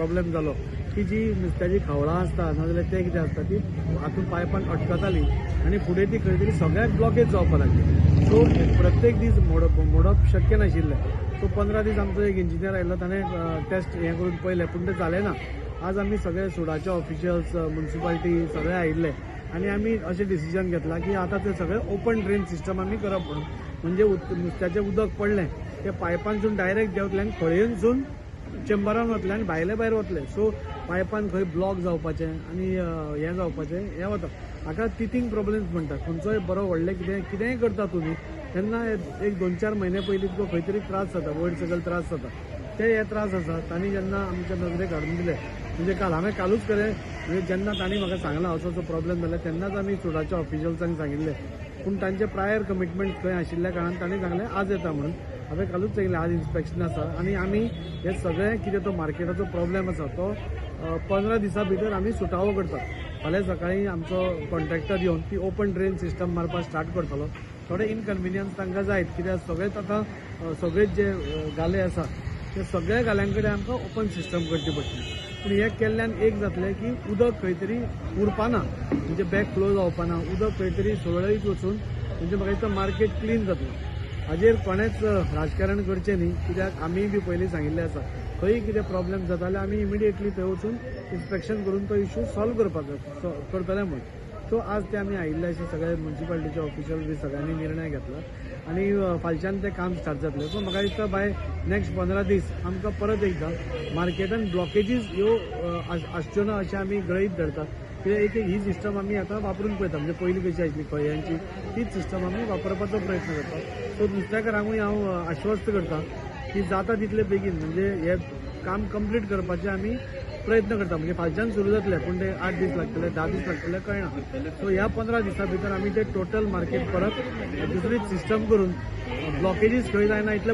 Problem जालो की जी नुस्त्याची खवळां आसता नाजाल्यार तें कितें आसता ती हातून पायपान अटकताली आनी फुडें ती खंय तरी सगळ्याक ब्लॉकेज जावपाक लागली. सो प्रत्येक दीस मोडप मोडप शक्य नाशिल्लें. सो 15 दीस आमचो एक इंजिनियर आयिल्लो, ताणें टेस्ट हें करून पळयलें, पूण तें जालें ना. आज आमी सगळे सुडाचे ऑफिशियल्स, म्युन्सिपाल्टी सगळे आयिल्ले आनी आमी अशें डिसिजन घेतलां की आतां ते सगळे ओपन ड्रेन सिस्टम आमी करप म्हणून. म्हणजे नुस्त्याचें उदक पडलें तें पायपानसून डायरेक्ट देंवतलें आनी खळयेनसून चेंबरान वतलें आनी भायले भायर वतलें. सो पायपान खंय ब्लॉक जावपाचें आनी हें जावपाचें हें वता. हाका टिथींग प्रॉब्लम्स म्हणटा. खंयचोय बरो व्हडलें कितें कितेंय करता तुमी तेन्ना एक 2-4 म्हयने पयलीं तुका खंय तरी त्रास जाता, वयर सकयल त्रास जाता. ते हे त्रास आसा तांणी जेन्ना आमच्या नजरेक हाडून दिले, म्हणजे काल हांवें कालूच खरें म्हणजे जेन्ना तांणी म्हाका सांगलां असो असो प्रॉब्लेम जाल्या तेन्नाच आमी सुडाच्या ऑफिशियल्सांक सांगिल्लें, पूण तांचे प्रायर कमिटमेंट खंय आशिल्ल्या कारणान तांणी सांगलें आज येता म्हणून. हांवें कालूच सांगिल्लें आज इन्स्पेक्शन आसा आनी आमी हे सगळें कितें तो मार्केटाचो प्रॉब्लेम आसा तो 15 दिसां भितर आमी सुटावो करतात. फाल्यां सकाळीं आमचो कॉन्ट्रॅक्टर येवन ती ओपन ड्रेन सिस्टम मारपाक स्टार्ट करतलो. थोडे इनकन्विनियन्स तांकां जायत, कित्याक सगळेच आतां सगळेच जे गाले आसा ते सगळ्या गाल्यां कडेन आमकां ओपन सिस्टम करची पडटली. पूण हें केल्ल्यान एक जातलें की उदक खंय तरी उरपाना, म्हणजे बॅक फ्लो जावपाना, उदक खंय तरी सुरळीत वचून म्हणजे म्हाका दिसता मार्केट क्लीन जातलें. हाजेर कोणेच राजकारण करचें न्ही, कित्याक आमी बी पयलीं सांगिल्लें आसा खंय कितें प्रॉब्लेम जाता जाल्यार आमी इमिडिएटली थंय वचून इन्स्पेक्शन करून तो इशू सॉल्व करपाक करतले म्हूण. सो आज ते आमी आयिल्ले अशे सगळे म्युन्सिपाल्टीचे ऑफिशियल बी सगळ्यांनी निर्णय घेतला आनी फालच्यान तें काम स्टार्ट जातलें. सो म्हाका दिसता बाय नेक्स्ट 15 दीस आमकां परत एकदां मार्केटान ब्लॉकेजीस ह्यो आसच्यो ना अशें आमी गृहीत धरता, कित्याक एक ही सिस्टम आमी आतां वापरून पळयता. म्हणजे पयलीं कशी आशिल्ली खळयांची तीच सिस्टम आमी वापरपाचो प्रयत्न करता. सो नुस्तेकारांकूय हांव आश्वस्त करता की जाता तितले बेगीन म्हणजे हे काम कंप्लीट करपाचें आमी प्रयत्न करता. म्हणजे फालच्यान सुरू जातलें, पूण ते 8 दीस लागतले, 10 दीस लागतले कळना. सो ह्या 15 दिसां भितर आमी ते टोटल मार्केट परत दुसरी सिस्टम करून ब्लॉकेजीस खंय जायना इतले.